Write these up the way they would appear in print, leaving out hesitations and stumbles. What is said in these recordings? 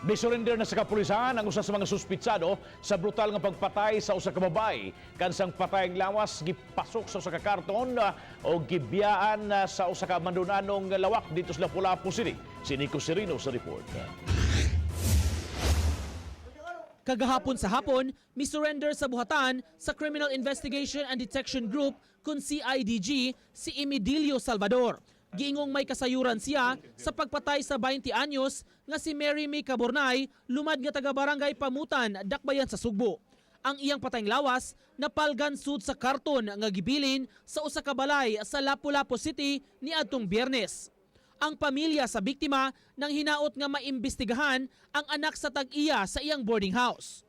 Misurrender na sa kapulisan ang usa sa mga suspitsado sa brutal nga pagpatay sa usa ka babae. Kansang patayng lawas gipasok sa usa ka karton o gibiyaan sa usa ka mandunanong lawak dito sa Lapu-Lapu City. Si Nico Serino sa report. Kagahapon sa hapon, misurrender sa buhatan sa Criminal Investigation and Detection Group kun CIDG si Emidilio Salvador. Giingong may kasayuran siya sa pagpatay sa 20 anyos nga si Mary May Cabornay, lumad nga taga Barangay Pamutan, Dakbayan sa Sugbo. Ang iyang patayng lawas napalgan sud sa karton nga gibilin sa usa ka balay sa Lapu-Lapu City niadtong Biyernes. Ang pamilya sa biktima nang hinaot nga maimbestigahan ang anak sa tag-iya sa iyang boarding house.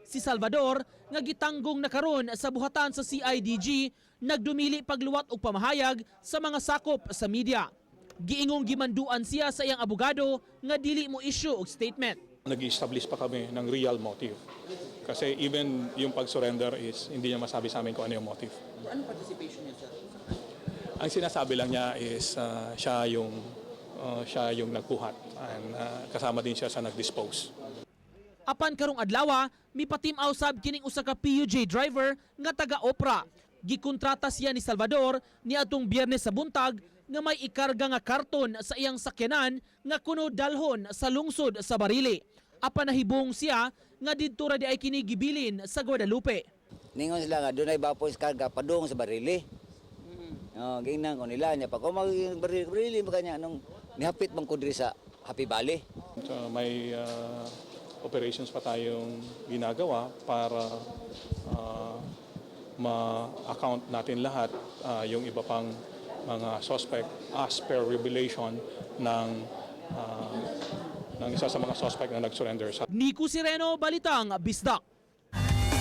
Si Salvador nga gitanggong na karon sa buhatan sa CIDG, nagdumili pagluwat og pamahayag sa mga sakop sa media. Giingong gimanduan siya sa iyang abogado nga dili mo issue og statement. Nag-establish pa kami ng real motive. Kasi even yung pag-surrender is hindi niya masabi sa amin kung ano yung motive. Anong participation niya, sir? Ang sinasabi lang niya is siya yung nagbuhat and kasama din siya sa nag-dispose. Apan karong adlaw, mipatim-aw sab kining usa ka PUJ driver nga taga Opra. Gikontrata siya ni Salvador niadtong Biyernes sa buntag nga may ikarga nga karton sa iyang sakyanan nga kuno dalhon sa lungsod sa Barili. Apan nahibong siya nga didto ra diay kini gibilin sa Guadalupe. Ningon sila nga dunay bapos karga padung sa Barili. Oh, gingnan ko nila niya pag ko mag Barili, Barili ba kanya nung nihapit man ko diri sa Happy Valley. So, may operations pa tayong ginagawa para ma-account natin lahat yung iba pang mga suspect as per revelation ng isa sa mga suspect na nag-surrender sa Nico Sireno, Balitang Bisdak.